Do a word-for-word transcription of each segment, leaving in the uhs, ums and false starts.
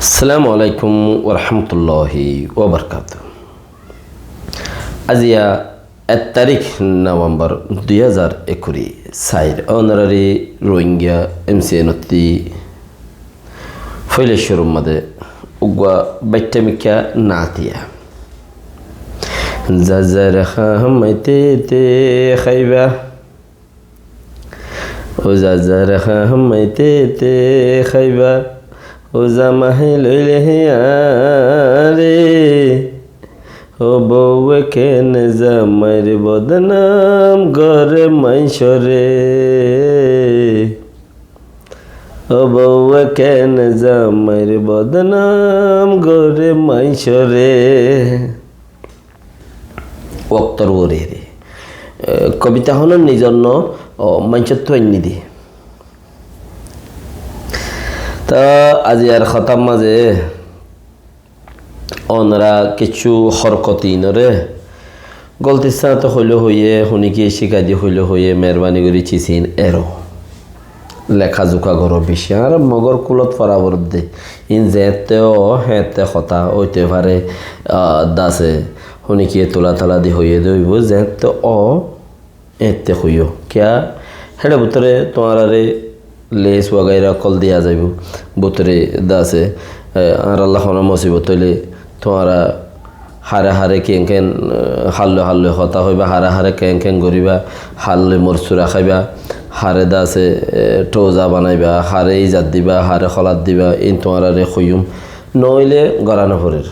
Assalamu alaikum warahmatulláhi wabarakátuhu. Aziya ek tarík November dui házar ekkuri sair. Ónorari Rohingya M C N ottí foila cúrur mazé uggwá baiththá mikká naat iyá. Zazar hámai te te háiba. Ó zazar hámai te te háiba, ó zamai loile hiyáre. Ó bouwe kene zamair bodnam gore maincóre. Ó bouwe kene zamair bodnam gore maincóre. Woktor uore ere. E, kobita hon nizor no, o, maincóttu ainní de. Tó aziyar hotár mazé ónora kessú horkot inore goltir sáñte hoile hoiye, honikiye cíkai di hoile hoiye, meherbani gori cisín ero. Lekazuka goró beci. Añára Mogor kulot fora foredde. In zeéñtte ó, héeñtte hotá óite fare, ah, dase. Honikiye tula tala di hoiye de óibo, zeéñtte ó, héeñtte hoiyó. Kiyá? Héçe bútore tuáñrare les wagaira ókkol diya zaibo. Bútore dase, eh, añáralla hono musibot óile tuáñra hare hare keén keén, eh, hálloi hálloi hotá hoiba, hare hare keén keén goriba, hálloi morsura háiba, hare dase, eh, thouza banaiba, hare izat diba, hare holat diba, in tuáñrare hoiyum. Noóile gora noforer.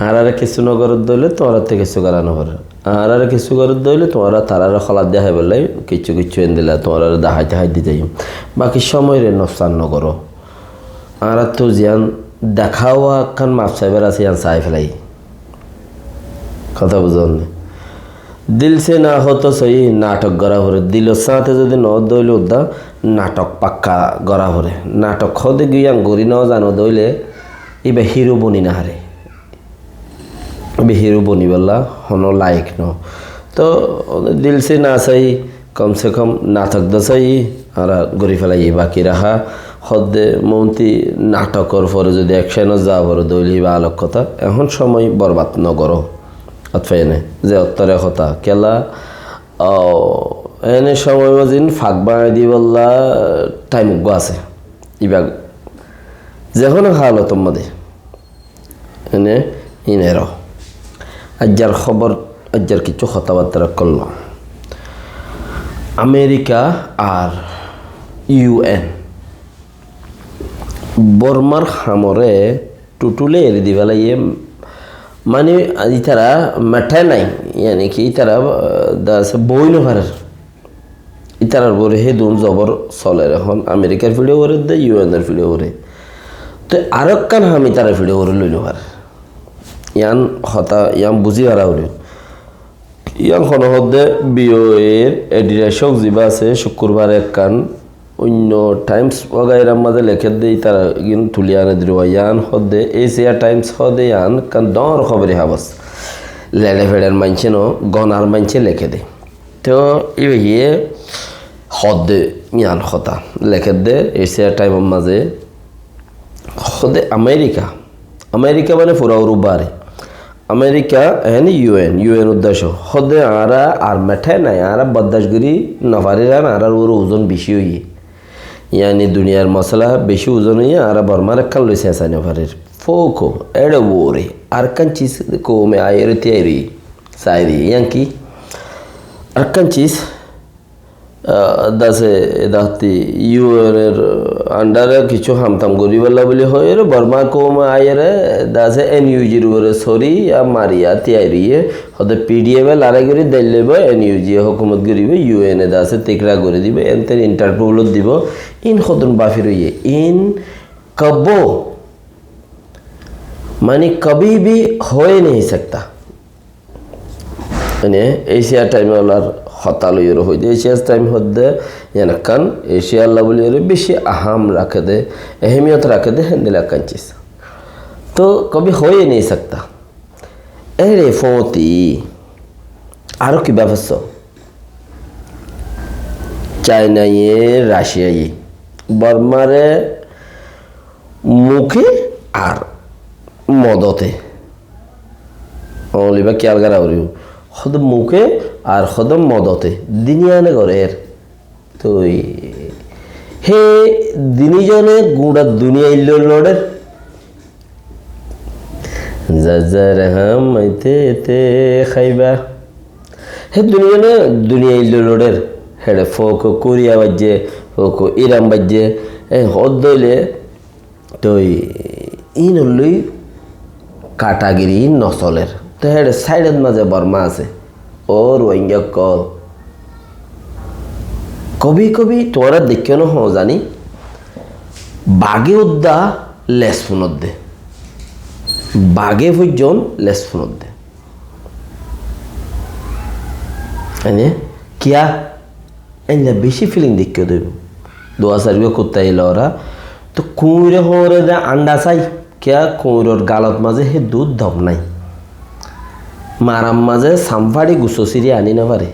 Añárare kessú nogorer de óile tuáñratte kessú gora noforer. Añárare kessú gorer de óile tuáñra tarare holat di háibolla kessú kessú endilla tuáñrare dahái dahái di zaiyum. Baki cómoire noksan nogoró. Añárattu ziyán dekáwa ekkán maf saibar asé, yían sai félai. Hotá buzón né? Dil se na ho to sahi, nathok gorá fore. Dilor sáñte zodi no de óile udda nathok pakka gorá fore. Nathok hode giyán gorí no zano de óile íba hiro boni no fare. Íba hiro bonibálla hono laik no. To dil se na sahi, kom se kom nathok do sahi, añára gorí félaiyi baki raha. Hodde monti nathokor fore zodi ekcen ot za fore de óile íba alok hotá. Ehón cómoi borbad nogoró. Ot faiyó né? Ze ottore hotá. Kiyólla, o, ene cómoi mazin fak banai dibálla thaim uggwá asé. Íba ze hono halotor mazé. Ene, in ero. Aijjar hóbor, aijjar kessú hotábattára gorílam. Amerika ar U N Bormar hamore tutule eri di félaiye, mani, ítara meté nai, yáni ki ítara, ah, dase boi no farer. Ítarar uore hédun zobor soler ehón Amerikar fíçe uore de, U N or fíçe uore. Te arekkán ham ítarar fíçe uore loi no farer. Yían hotá, yían buzí fara uore. Yían hono hodde B O A r editor sók ziba asé, cukkurbare ekkán oinno Times wagairar mazé lekédde, ítaragin tuli ane diruwa. Yían hodde Asia Times hodde yían ekkán dóñr hóbori habos. Leçe feçer maincé no, gonar maincé lekéde. Te íbaye hodde yían hotá lekédde Asia Times or mazé hodde Amerika, Amerika mane fura Urup bare. Amerika, ehón U N, U N uddecco. Hodde añára ar meté nai, añára bordac gorí no farir, ar añárar uore uzon beci óiye. Yáni duniyar mosala beci uzon óiye, añára Bormar ekkán loi sesai no farir. Foko, ere uore, arekkán cis koume aiyóre tiyairi, sairi, yían ki? Arekkán cis, ah, dase, dahti U N or under e kessú ham tam goríballa buli hoiyóre, Borma koume aiyóre, dase N U G r uore sori, ya mari, ya tiyairiye, hode P D F e lorai gorí deli loibo, N U G e hókumot goríbo, U N e dase tikra gorí dibo, enter Interpol ot dibo, in hodun bafir óiye, in kabo, mani kabhi bhi ho nahi sakta. Mane Asia Time olar hotá loiyóre hoide, Asia Time hodde yían ekkán Asia olla buliyóre beci aham rakéde, ehemiyot rakéde, héndilla ekkán cis. To kabhi ho nahi sakta. Ere foti, aró ki bafar so? China ye, Russia ye, Bormare Muke ar modote. Ónli ba kiyal gora foribo. Hóde muke ar hóde modote. Dini ane gorer. Toi hé dini zone gura duniyai loi lorer. Zar zar ham aite te haiba. Hé duniyai ne duniyai loi lorer. Héçe foko Koriya baijje, foko Iran baijje. E hóde óile toi ín loi katagiri no soler. Toi héçe saidot maze Borma asé. Ó Rohingya ókkol. Kobi kobi tuáñra deikkó no hó zani, bage udda les funodde. Bage foijjon les funodde. Ene kiya? Enla beci filing deikkó deibo. Dua sarigua kutta ila ora. To kuñre hoñre de anda sai. Kiya kuñror galot maze hé dud dom nai. Maram maze sam fari guso siri ani no fare.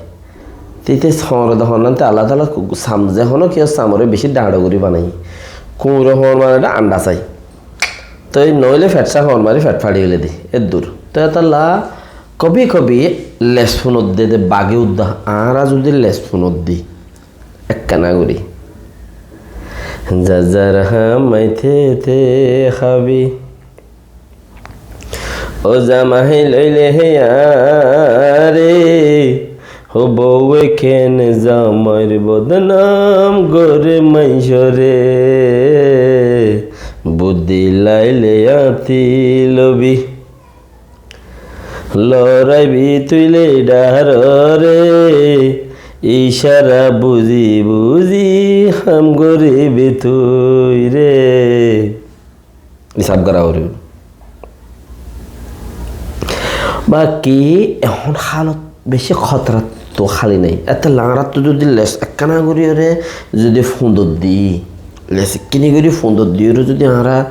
Tite hoñre de honante Allah Taala sam ze hono kiya samore beci dañço gori banai. Kuñre hoñr mane de anda sai. Toi noile fet sa hoñr mari fet fari óile de. Eddur. Toi etalla kobi kobi les funodde de bage udda. Añra zudi les funoddi. Ekkana gori. Zar zar ham aite te habi. Ó zamai loile hé yare, ó bouwe ken zamair bodnam gore maincóre, buddi laile ati lobi. Loraibi tui leader ore, icara buzi buzi ham goribi tui re. Isab gora foribo. Baki ehón halot beci hotorattú hali nai. Ete lañrattú zudi les ekkana gori ore zudi fundot di, les ekkini gori fundot di ore zudi añra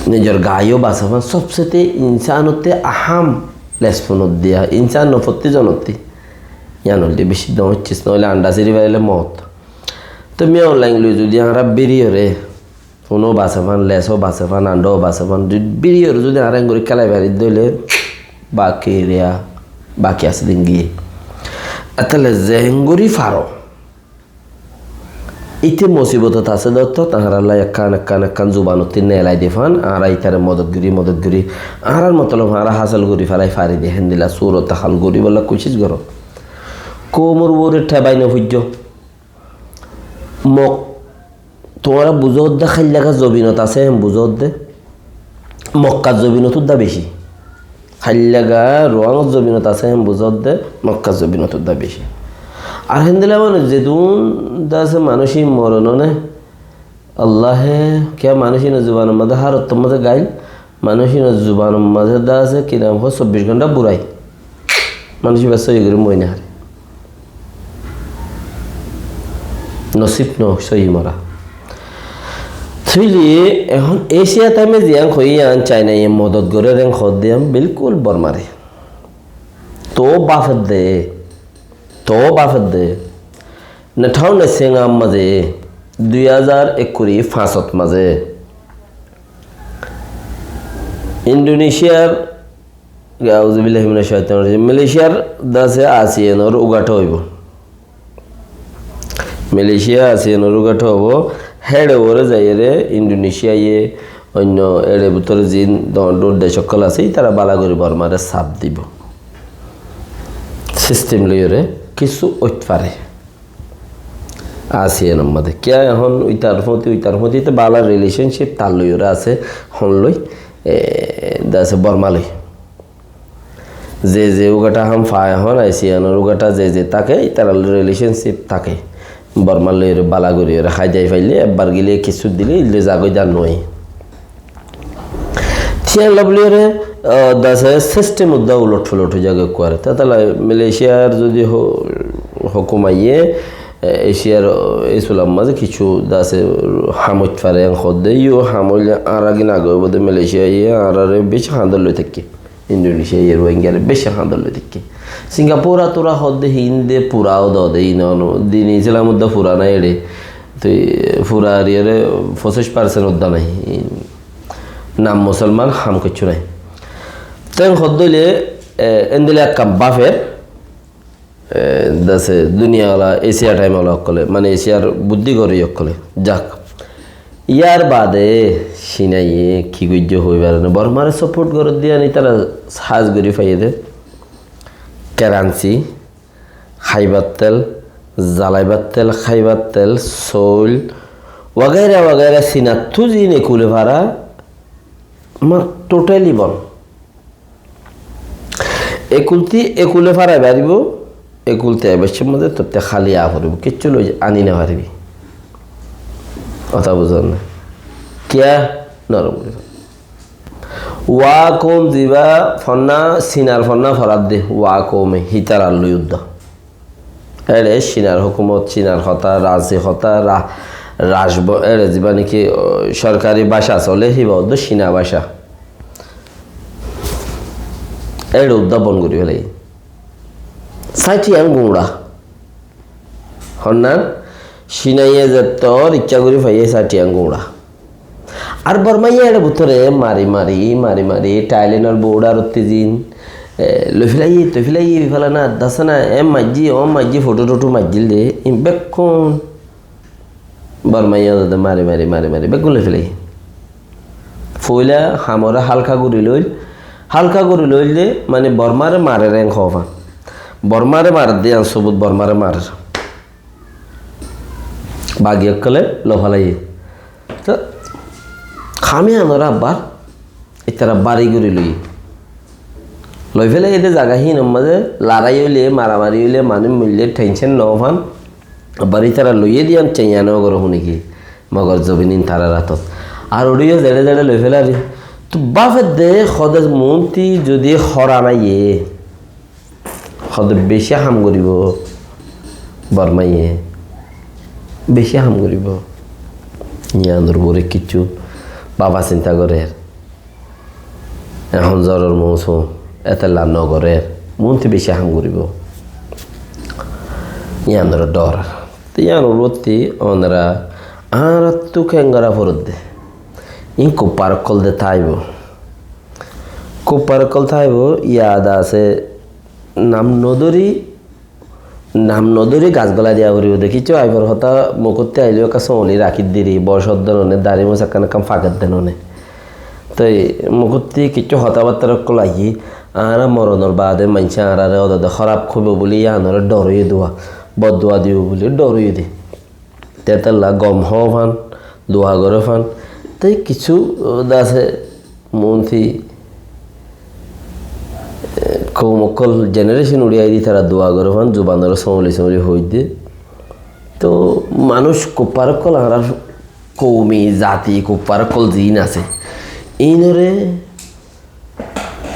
nizor gayo basafan, sobsete insanotte aham les fundot diya, insan no fotti zonotti. Yan olde beci doñr cis, noile anda siri faile mot. Te miya online loi zudi añra biri ore, funo basafan, leso basafan, ando basafan, biri ore zudi añra engori kelai fari dile baki area, baki ase dingi. Etale ze engori faro. Ite musibotot ase de ottót añralla ekkan ekkan ekkan zubanotti nelai de fan, añra itare modot gori, modot gori, añrar motolob añra hasel gori felai fari de, héndilla surot hal goribolla kucíc goro. Koumor uore thebai no foijjo. Mok, tuáñra buzó de, háillaga zobinot asé hén buzó de, Mokkar zobinot udda beci. Háillaga Ruáñgor zobinot asé hén buzó de, Mokkar zobinot udda beci. Ar héndilla manúic zedún de asé manúic í moronone, Allahe kiya manúic ínor zubanor mazé, hárottor mazé gail, manúic ínor zubanor mazé de asé, ki nam hoó, sobbic gonthá burai. Manúic íba sóiyi gorí moi no fare. Nosib no sóiyi mora. Tóile ehón Asia Times e yián hoiyé, yián China ye modot gorer en hoódde yián bilkul Bormare. Toó bafedde, toó bafedde. Nethau Netseng ar mazé dui házar ekkuri fañsot mazé Indonesiar Auzubillahi minash shaitanir rajim. Malaysiar dase ASEAN or ugatha óibo. Malaysia ASEAN or ugatha óibo. Héçe uore zaiyore Indonesia ye oinno éçe bútore zin doñr doñr dec ókkol asé, ítara bála gorí Bormare saf dibo. Sistem loiyore kissú óit fare. ASEAN or mazé. Kiyá ehón itar fóti, itar fóti te bála relationship tar loiyore asé, hon loi, e, dase Borma loi. Ze ze ugatha ham fai ehón ASEAN or ugatha ze ze táke, itar relationship táke. Borma loiyore bála goríyore hái dai faile, ebbar gile kissú dile, ile zagoi dan noi. Tiyan lobli ore, ah, dase system udda ulot fulot ói zagoi kuare. Tatala Malaysiar zodi ho-, hokum aiye, eh, Asiar, eh, Islam mazé kissú dase ham óit fare en hodde, iyó ham óile añra gin age óibo de Malaysia iye añrare beci handor loi táikke. Indonesia iye Rohingyare beci handor loi táikke. Singapore tura hodde hinde pura o dode ino no, din Islam udda pura nai ere. Te fura ariyóre fosíc parsent uddá nái. Nam musolman, ham kiccú nái. Ten hoddé óile, e, endilla ekkán báfer, e, dase duniyawala, Asia time wala ókkole, mane Asiar buddí gorí ókkole. Jak. Yar bade Cinaye ki goijjé hoi fare na. Bormare support gorer de, ani tara sahaj gorí faiyé de. Keransi, háibar tel, zalaibar tel, háibar tel, soil, wagaira wagaira. Cinattú ziín ekule fara, ma totally bon. Ekulti ekule farai faribó, ekulti ebaccór mazé totte háli aa foribó, kiccú loi ani no faribi. Hotá buzón na? Kiyá? Norom gori fara. Wa koum ziba fonná, Sinar fonná foradde, wa koume hítarar loi uddá. Éçe Sinar hókumot, Sinar hotá, razi hotá, ra-, rajbo-, éçe ziba niki, o, sorkari báca sole, híba uddá Sina báca. Éçe uddá bon gori félaiye. Saithiyan guñça. Honnan? Sinaye zettór icca gori faiye saithiyan guñça. Ar Bormaye éçe bútore mari mari, mari mari, Thailandor border ottí ziín, e, loi félaiye, toi félaiye, félana, dase na, e maijjí, o maijjí, foto-toto maijjíl de, in bekkún Bormaye ódede mari mari, mari mari, bekkún loi félaiye. Foila hamore halka gori loil, halka gori loil de, mane Bormare marer en hofan. Bormare marer de, an sobut Bormare marer. Bagi ókkole loi félaiye. To, ham iyanore abbar ítara bari gori loiye. Loi félaiye de zaga hínor mazé lorai óile, maramari óile, manúic moille tension no fan. Abbar ítara loiye de yián ceiya no gore hone ki. Mogor zobin in tarar átot. Ar uçiyó zeçe zeçe loi félari. To bafedde hode muúnti zodi hora naiye. Hode beci ham goribo, Bormaye beci ham goribo. Yiánor uore kissú baba sinta gorer. Ehón zoror mousum, etella no gorer. Muúnti beci ham goribo. Yiánor dor. Te yiánor uottí onora añárattú kengora foredde. Iín kuffar ókkol de táibo. Kuffar ókkol táibo, yad asé, nam nodóri, nam nodóri gas golai diya foribo de. Kissú aibar hotá mukottí aile ekka sóoli rakí diri, boc odde none, dari mus ekkan ekkan fakedde none. Toi mukottí kissú hotábattar ókkol aiyé, añára moronor baade maincé añárare ódede hóraf hoibo buli, yiánore dor óiye dua, boddua dibo buli dor óiye de. Tetalla gom hó fan, dua goró fan. Te kissú, uh, dase muúnti, eh, koum ókkol generation uçí aiyé de, tara dua goró fan, zubanore sóuli sóuli hoóidde. To manúic kuffar ókkol, añárar koumi zati kuffar ókkol ziín asé, iínore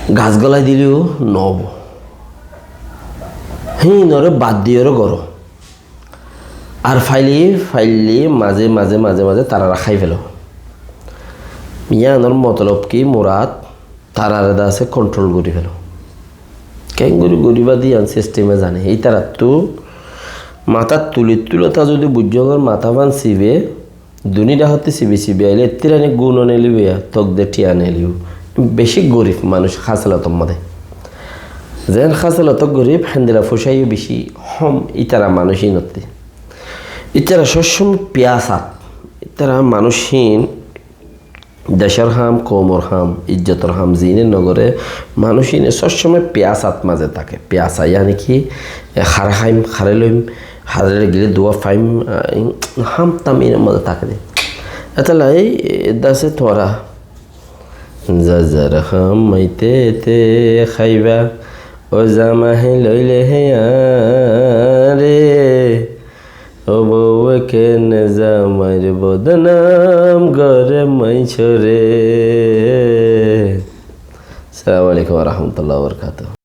gas golai dileyó no óibo. Híinore bad diyóre goró. Ar faile faile maze maze maze maze tarare hái felo. Yiánor motolob ki, murad, tarare dase control gori felo. Kengori goriba de yián system e zane. Ítarattú matát tuli tuli ta zodi buijjó, matá fan sibe, duni dháhottí sibi sibi aile, ettirani gun onelibo ya, tok de thiya onelibo. Beci gorif manúic hásalotor mazé. Zen hásalotor gorif, héndilla fusaiyo beci hom ítara manúic ínottí. Ítara sob somoi piyasat. Ítara manúic hín decor ham, koumor ham, ijjotor ham ziíne no gore, manúic íne sob somoi piyasat mazé táke. Piyasa yáni ki, e, hare háim, hare loim, hare gile dua faim, a, in, ham tam inor mazé táke de. Etella ei, e, dase tuáñra zazar ham maite te háiba, o zamai loile he are. O bou kene zamair bodnam gore maincóre. Assalamu alaikum wa rahmatullahi wa barakatuhu.